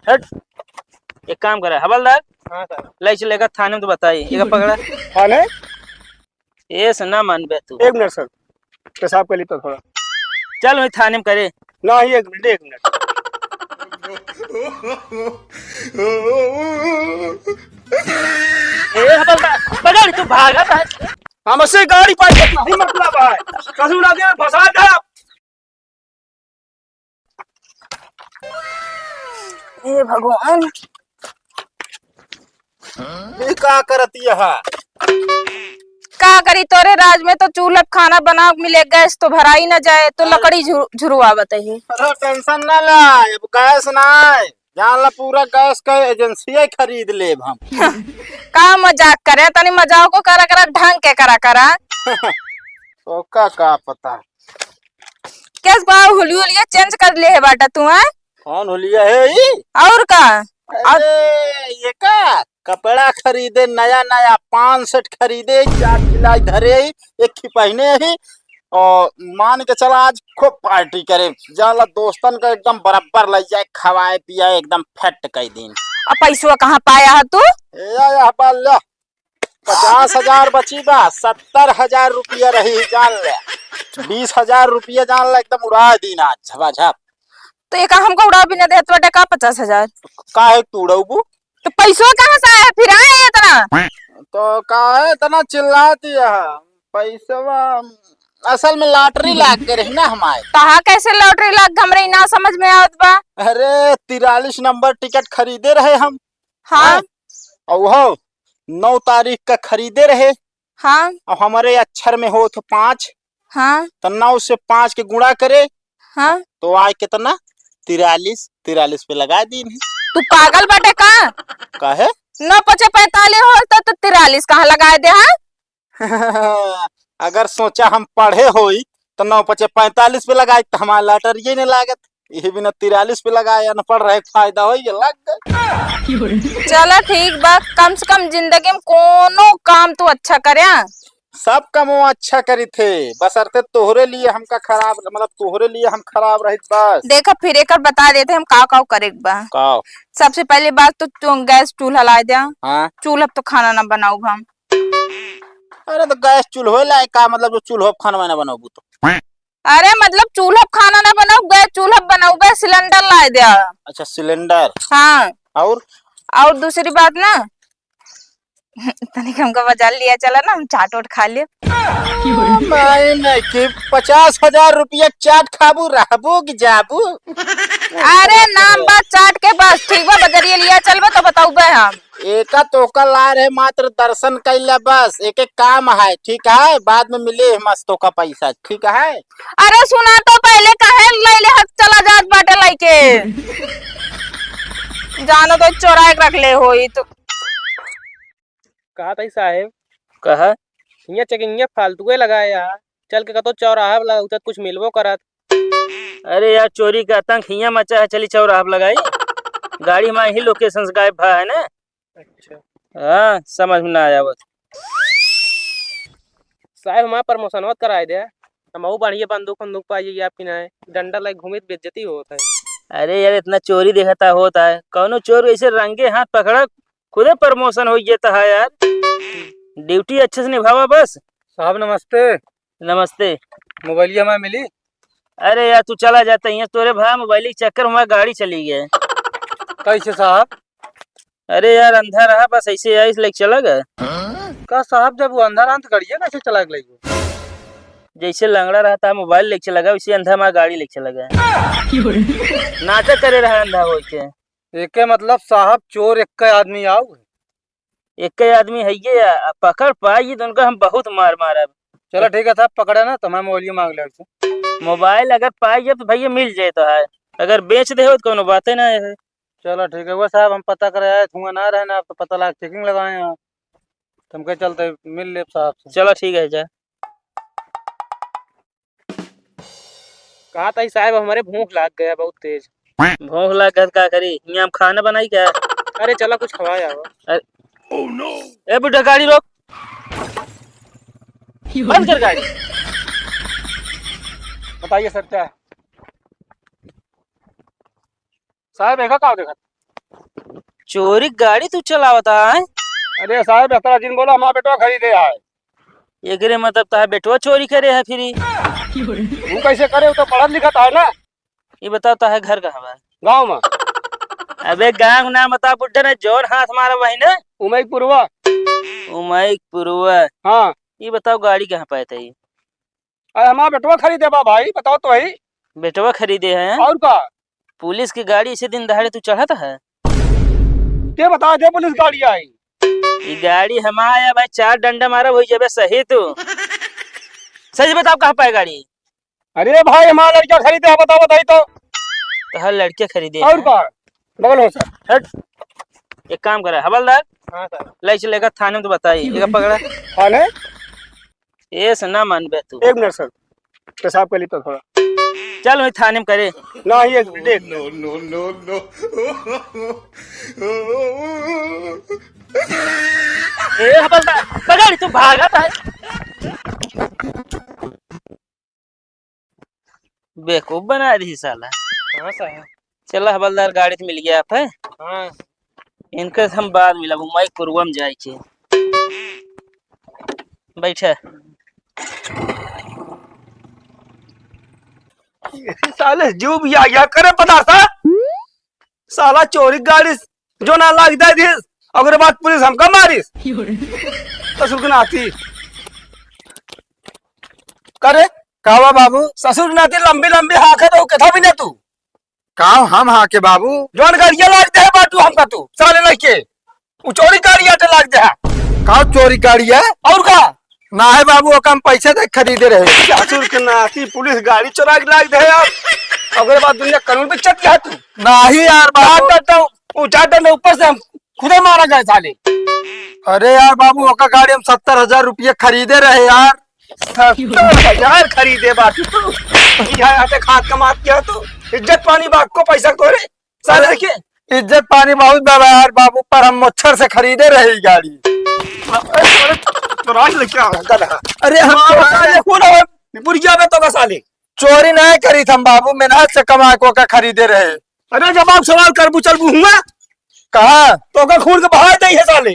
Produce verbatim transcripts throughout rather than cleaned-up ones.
हट। एक काम करा हवलदार, हाँ सर। ले चले का थाने में तो बताई, एक पकड़ा। थाने? ये से ना मानबे तू। एक मिनट सर, पेशाब कर ली तो थोड़ा। चल वही थाने में करे। ना ही एक मिनट, एक मिनट। ए हवलदार, पकड़ तू भागा था। हमसे गाड़ी पाई नहीं मतलब है। कसम ना दे फंसा दे। हे भगवान। ये का करत यह? का करी, तोरे राज में तो चूल्हा पे खाना बना मिले, गैस तो भराई न जाए, तो हाँ। लकड़ी झु-, झुरवावत है। अरे टेंशन ना ला, अब गैस ना है, जान ला पूरा गैस का एजेंसी खरीद लेब हम। का मजाक करे, तनी मजाक को करा करा, ढंग के करा करा। ओका का पता। कैस बा हुलिया हुलिया चेंज कर ले है बाटा तू, हैं? कौन हुलिया है ई? और का? और अरे, ये का? कपड़ा खरीदे नया नया, पाँच सेट खरीदे, चार सिलाई धरे ही, एक ही पहने ही, और मान के चला आज खूब पार्टी करे, जाला दोस्तन का एकदम बराबर ले जाए, खवाए पियाए एकदम फिट कई दिन। अब पैसवा कहाँ पाया है तू? ए, या, या, बाल ला। पचास हजार बची बा, सत्तर हजार रुपया रही, जान ले। बीस हजार रुपया जान ले, एकदम उड़ा दीन आज, झपाझप। तो ये का हमको उड़ा भी ना देत बाटे का पचास हजार? काहे तू उड़ाउबू? तो पैसवा कहाँ से आया फिर आए इतना? तो काहे इतना चिल्लाती है? पैसवा असल में लॉटरी लाग गए रही ना हमारे। कहाँ कैसे लॉटरी लाग गए, हमरे ना समझ में आवत बा। अरे, तिरालीस नंबर टिकट खरीदे रहे हम। हाँ। हैं? और वो नौ तारीख का खरीदे रहे। हाँ। और हमारे अक्षर में होत पाँच। हाँ। तो नौ से पाँच के गुणा करे। हाँ। तो आए कितना? तिरालीस, तिरालीस पे लगा दीन है। तू पागल बाटे का? काहे? नौ पचे पैंतालीस होत तो, तो तिरालीस कहाँ लगाए दे, हाँ? अगर सोचा हम पढ़े होई तो नौ पचे पैंतालीस पे लगाई तो हमारा लॉटरी ये नहीं लागत। यही बिना तिरालीस पे लगाए, अनपढ़ रहे, फायदा होई, ये लग गए। चला ठीक बा, कम से कम जिंदगी में कोनो काम तू अच्छा करे। सब काम वो अच्छा करी थे, बशर्ते तोहरे लिए हमका खराब, मतलब तोहरे लिए हम खराब रहित बस। देखा फिर एकर बता देते हम का का करे के बा। का? सबसे पहली बात तो तू गैस चूल्हा लाए दे। हाँ। चूल्हा पे तो खाना ना बनाऊ हम। अरे तो गैस चूल्हो लाए का, मतलब जो चूल्हो पे खाना ना बनाऊ तो? अरे मतलब चूल्हा पे खाना ना बनाऊ, गैस चूल्हा पे बनाऊ, गैस सिलेंडर लाए दे। अच्छा सिलेंडर। हाँ। और? और दूसरी बात ना, तनिक हमका बाजार लिया चला ना, हम चाट ओट खा ले। माई नहीं कि पचास हजार रुपया चाट खाबू, रहबू कि जाबू? अरे नाम बा चाट के बस, ठीक बा, बजरिया लिया चलबे तो बताउबे हम। एका तोका ला रहे मात्र दर्शन कैला बस, एक एक काम है, ठीक है, बाद में मिले मस्त तोका पैसा, ठीक है। अरे सुना तो पहले, काहे लैले हक चला जात बाटे लइके। जानो तो चोराए के रख ले होई तो। कहा तई साहेब? कहा? हियाँ चेकिंगिया फालतुए लगाए यार, चल के कतो चौराहा पे लगा, उधर कुछ मिलबो करत। अरे यार, चोरी का आतंक हियाँ मचा है, चली चौराहा पे लगाई। गाड़ी हमारे ही लोकेशन से गायब भा है ना। अच्छा। हाँ, समझ में ना आया बस। साहेब, हमारा प्रमोशन मत कराए दे, हम अउ बढ़िया बंदूक बंदूक पाई आपकी ना है, डंडा लाइक घूमे तो बेइज्जती होत है। अरे यार, इतना चोरी देखता होता है, कौनो चोर ऐसे रंगे हाथ पकड़ा, खुदे प्रमोशन हो जाता है यार। ड्यूटी अच्छे से निभावा बस। साहब नमस्ते। नमस्ते। मोबाइलिया हमारे मिली? अरे यार, तू चला जाता है, तोरे भाई मोबाइल के चक्कर में हमारी गाड़ी चली गई। कैसे साहब? अरे यार, अंधा रहा, बस ऐसे आइस लेके चला गया। का साहब, जब वो अंधा रहा तो गाड़िया कैसे चला के लइगो? जैसे लंगड़ा रहता है, मोबाइल लेके चला गया, वैसे अंधा हमारा गाड़ी लेके चला गया। नाटक करे रहा अंधा होके। एके मतलब साहब, चोर एक्के आदमी आउ है। एक्के आदमी है ये, आ, पकड़ पाई तो उनका हम बहुत मार मारब। चला ठीक है साहब, पकड़े ना तो मैं मोबाइल मांग ले उनसे। मोबाइल अगर पाई जाए तो भैया मिल जाए तो है, अगर बेच दे हो तो कोनो बाते ना है। चला ठीक है, वो साहब हम पता करे आए, धुआं ना रहे ना, आप तो पता लाग चेकिंग लगाए हैं, तो हम कहे चलते मिल ले साहब से। चला ठीक है, जा। कहा था साहब, हमारे भूख लाग गया बहुत तेज। भूख लाग गया, का करी? यहाँ हम खाना बनाई क्या? अरे चला, कुछ खवाए आओ। अरे, ए बुढ़ा, गाड़ी रोक, बंद कर गाड़ी। बताइए सर, क्या है? साहब, एका का देखत? चोरी गाड़ी तू चलावत है? अरे साहब, एतना जिन बोला, हमार बेटवा खरीदे है। एकरे मतलब तहार बेटवा चोरी करे है फिरी। तू कैसे करे, वो तो पढ़त लिखत है ना। ये बताओ, तहार घर कहाँ बा? गाँव में। अबे गाँव ना बता बुड्ढा, ने जौन हाथ मारा वही ना। उमैकपुरवा। उमैकपुरवा। हाँ। ये बताओ, गाड़ी कहाँ पाए थे? अरे हमार बेटवा खरीदे बा भाई, बताओ तो भाई। बेटवा खरीदे हैं? और का? पुलिस की गाड़ी इसे दिन दहाड़े तू चढ़त है? के बता दे पुलिस गाड़ी आई? ये गाड़ी हमार है भाई, चार डंडा मारा वही जबे सही तू। सही बताओ, कहाँ पाए गाड़ी? अरे भाई, हमार लड़का खरीदे है, बताओ, बताई तो। तो हर लड़के खरीदे और हैं। का? बगल हो सर। हट। एक काम करा हवलदार, हाँ सर। लाई चलेगा थाने में तो बताई, एक पकड़ा। थाने? ये से ना मानबे तू। एक मिनट सर, पेशाब कर ली तो थोड़ा। चल वही थाने में करे। ना ही एक देख। No, no, no, no। ए हवलदार, पकड़ तू भागत है। बेवकूफ बना दी साला। हाँ साहब। चला हवलदार, गाड़ी तो मिल गया आप है। हाँ। इनके हम बाद मिलब, उमैकपुरवा में जाए के। बैठे। साले जो भी आ गया करे पता सा। साला चोरी गाड़ी जो ना लाग दे दिस, ओकरे बाद पुलिस हमका मारिस। ससुर के नाती। करे? का बा बाबू? ससुर के नाती लंबी लंबी हाँकत हो, केथा भी ना तू। का हम हाँके बाबू? जौन गाड़िया लाग दे बाटू हमका तू, साले लइके। उ चोरी गाड़िया ते लाग दे। का चोरी गाड़िया? और का? नाही बाबू, ओका हम पैसे दे खरीदे रहे। ससुर के नाती पुलिस गाड़ी चोरा के लाग दे यार। ओकरे बाद दुनिया कानून पे चट गया तू। नाही यार बाबू। चार डंडा, उ चार डंडा ऊपर से हम खुदे मारा जाए साले। अरे यार बाबू, ओका गाड़ी हम सत्तर हजार रुपये खरीदे रहे यार। सत्तर हजार खरीदे बाटू तू। यहाँ आते खात कमात किया तू। इज्जत पानी बाप को पैसा को रे। साले अरे, देखिए। इज्जत पानी बहुत बा यार बाबू, पर हम मोच्छर से खरीदे रहे ई गाड़ी। अरे, चोराई लेके आ, गधा। अरे, हम मार चोराई साले, कौन है? बुढ़िया में तो का साले। चोरी नहीं करी थम बाबू, मेहनत से कमा को का खरीदे रहे। अरे, जब आप सवाल करबू, चलबू हुआ। कहाँ? तो का खून के बहाए दे है साले।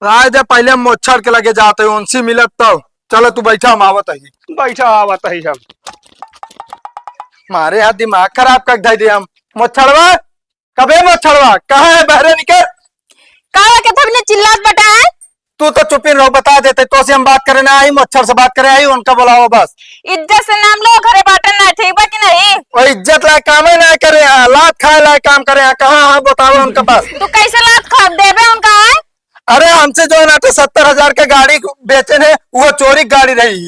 राय दे, पहले हम मोच्छर के लगे जाते हैं, उनसे मिलत तो। चलो तू बैठा, हम आवत ही। बैठा, आवत ही हम। मारे हाथ दिमाग खराब कर दे हम। मोच्छरवा, कबे मोच्छरवा, कहाँ है? बहरे निकल। का है, केथा बिना चिल्लात बटा है? तू तो चुपिन रहो, बता देते, तो से हम बात करे ना आई, मोच्छर से बात करे आई, उनका बुलाओ बस। इज्जत से नाम लो, घरे बाटन ना, ठीक बा कि नहीं? ओ इज्जत लायक काम है ना करे, हाँ, लात खाए लायक काम करे, हाँ, कहाँ, हाँ, बताओ उनका पास। तू कैसे लात खा देबे उनका, आय? अरे, हमसे जो है ना, तो सत्तर हजार के गाड़ी बेचे ने, वो चोरी गाड़ी रही।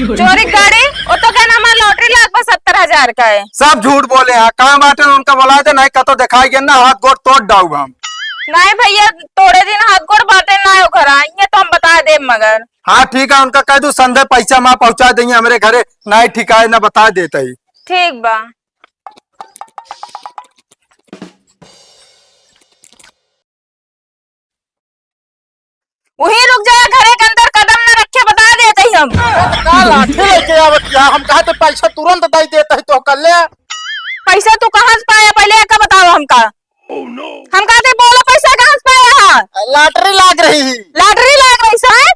चोरी गाड़ी? वो तो कहना हमार लॉटरी लाग बा सत्तर हजार का है। सब झूठ बोले हैं, कहाँ बाटे उनका बुलाए थे, नहीं कतो दिखाई गया ना, हाथ गोड़ तोड़ डाऊ हम। नहीं भैया, तोड़े दिन हाथ गोड़ बाटे ना ओकरा, ये तो हम बता देब मगर। हाँ ठीक है, उनका कह दू संध्या पैसा माँ पहुँचा देंगे हमरे घरे, नहीं ठिकाए ना बता देते ही। ठीक बा। वहीं रुक जा, घरे के अंदर कदम न रखे, बता देते ही हम। का लाठी लेके आवत या? हम कहा तो पैसा तुरंत दे देते ही तो कर ले। पैसा तू कहाँ से पाया, पहले एका बताओ हमका। हम कहा थे बोलो पैसा कहाँ से पाया है? लॉटरी लाग रही है। लॉटरी लाग रही है?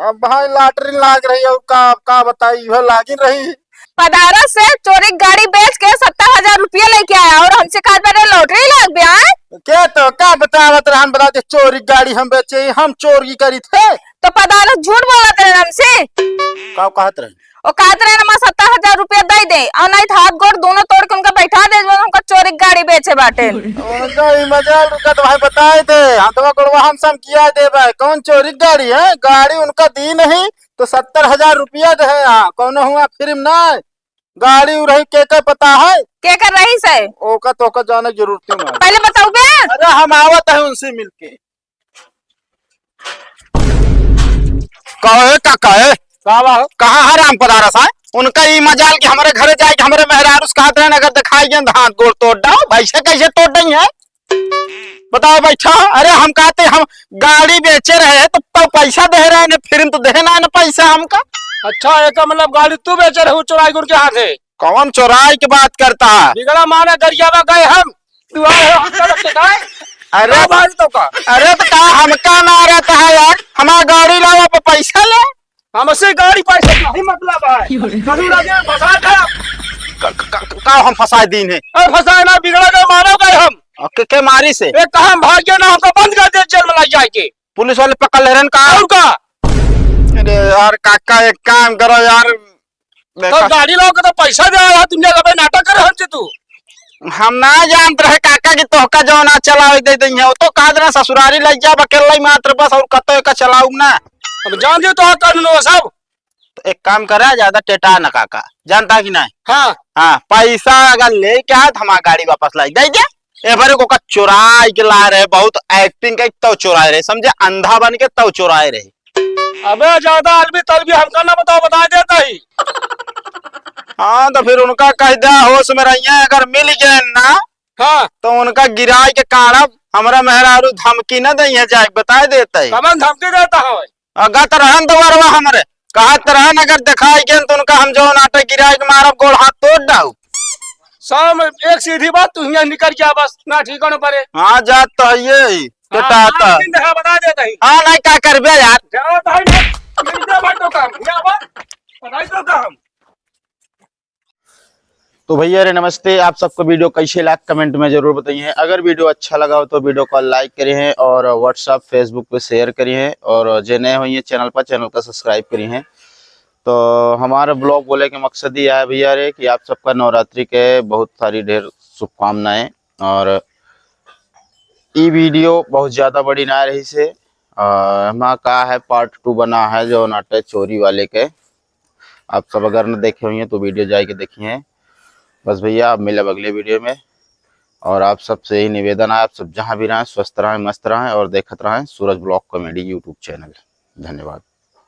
अब भाई लॉटरी लाग रही है, का, का बताई, यह लागिन रही। पदारस से चोरी गाड़ी बेच के सत्तर हजार रुपया लेके आया और हमसे कहत बाटे लॉटरी लाग गया है। के तो का बतावत रहे, हम बता दे चोरी गाड़ी हम बेचे, हम चोरी करी थे। तो पदारस झूठ बोलत रहे हमसे। का कहत रहे? वो कहत रहे हमार सत्तर हजार रुपया दे दे और नहीं तो हाथ गोड़ दोनों तोड़ के उनका बैठा दे जो हमका चोरी गाड़ी बेचे बाटे। उनका ई मजाल रुका तो भाई बताए दे, हाथवा गोड़वा हम समकिया देबे, कौन चोरी गाड़ी है? गाड़ी उनका दी नहीं तो सत्तर हजार रुपया दे है, हाँ, कौनो हुआ फिल्म ना है। गाड़ी उ रही, केकर पता है? केकर रही से? ओकर तोकर जाने की जरूरत ही नहीं। पहले बताओ बे। अरे हम आवत है उनसे मिलके। कहे का कहे? का बा हो? कहाँ है राम पदारस है? उनका ई मजाल कि हमरे घरे जाए कि हमरे मेहरारू से कहत रहे, अगर दिखाई गए तो हाथ गोड़ तोड़ डाओ। भाई से कैसे तोड़ रही है? बताओ बैठा। अरे हम कहते हम गाड़ी बेचे रहे तो, तो पैसा दे रहे ने, फिर तो दे ना, ना पैसा हमका। अच्छा, एका मतलब गाड़ी तू बेचे रहे चोराई गुड़ के हाथे? कौन चोराई की बात करता है? बिगड़ा माना गरियावा गए हम, तू आए हो, हम तरफ से काय? अरे का भाई तो का? अरे तो का हमका ना रहता है यार, हमार गाड़ी लावा पे पैसा ले। हमसे गाड़ी पैसा नहीं मतलब है। ससुरा के फंसा था। का, का, का, का हम फंसा दीन है? अरे फंसा ना, बिगड़ा के मारा गए हम। और के, के मारी से? एक तो हम भाग गए ना, हमको बंद कर दे जेल में लग जाए के। पुलिस वाले पकड़ ले रहन का? और का? अरे यार काका, एक काम करो यार, तो देखा। गाड़ी लाओ के तो पैसा दे रहा, दुनिया का भाई नाटक कर हमसे तू। हम ना जानत रहे काका कि तोहका जौन आ चलावे दे दई है, वो तो कहत रहे ससुरारी लग जाब अकेला ही मात्र बस, और कतो एका चलाऊ ना। हम जान दे तो कानून वो सब। तो एक काम करा, ज्यादा टेटा न काका, जानता कि नहीं? हाँ। हाँ, पैसा अगर लेके आए तो हमार गाड़ी वापस लाई दे दे। ए बारे को का चुराई के ला रहे, बहुत एक्टिंग के तौ चुराए रहे, समझे, अंधा बन के तौ चुराए रहे। अबे ज्यादा अलबी तलबी हमका ना बताओ, बता देता ही। हाँ, तो फिर उनका कह दे होश में रहिए, अगर मिल गए ना, हाँ। तो उनका गिराए के कारण हमरा मेहरारू धमकी न दइहे जाए, बता देता ही। कमन धमकी देता है? अगा तो रहन दुआरवा हमरे, कहत रहन अगर दिखाई गए तो उनका हम जौन आटे गिराए के मारब, गोड़ हाथ तोड़ डाऊ। शाम एक सीधी बात, तू हियां निकल जा बस, ना ठिकाने परे। हाँ, जात तो है ये ही, हाँ, बेटा हाँ, आता। लेकिन देखा, बता देता ही। हाँ, नहीं, का करबे यार? जाओ भाई, मिल जा भाई तो काम, हियां बस, बताई तो काम। तो भैया रे नमस्ते, आप सबको वीडियो कैसे लाग कमेंट में जरूर बताइए। अगर वीडियो अच्छा लगा हो तो वीडियो को लाइक करिए और WhatsApp, Facebook पे शेयर करिए और जे नए होइए चैनल पर, चैनल का सब्सक्राइब करिए। तो हमारा ब्लॉग बोले के मकसद ये है भैया रे कि आप सबका नवरात्रि के बहुत सारी ढेर शुभकामनाएं। और ई वीडियो बहुत ज़्यादा बड़ी ना रही से, आ, हमारा का है पार्ट टू बना है जो नाटे चोरी वाले के। आप सब अगर न देखे हुए हैं तो वीडियो जाके देखिए। बस भैया, अब मिलब अगले वीडियो में। और आप सबसे यही निवेदन है, आप सब जहाँ भी रहें, स्वस्थ रहें, मस्त रहें और देखत रहें सूरज ब्लॉग कॉमेडी YouTube चैनल। धन्यवाद।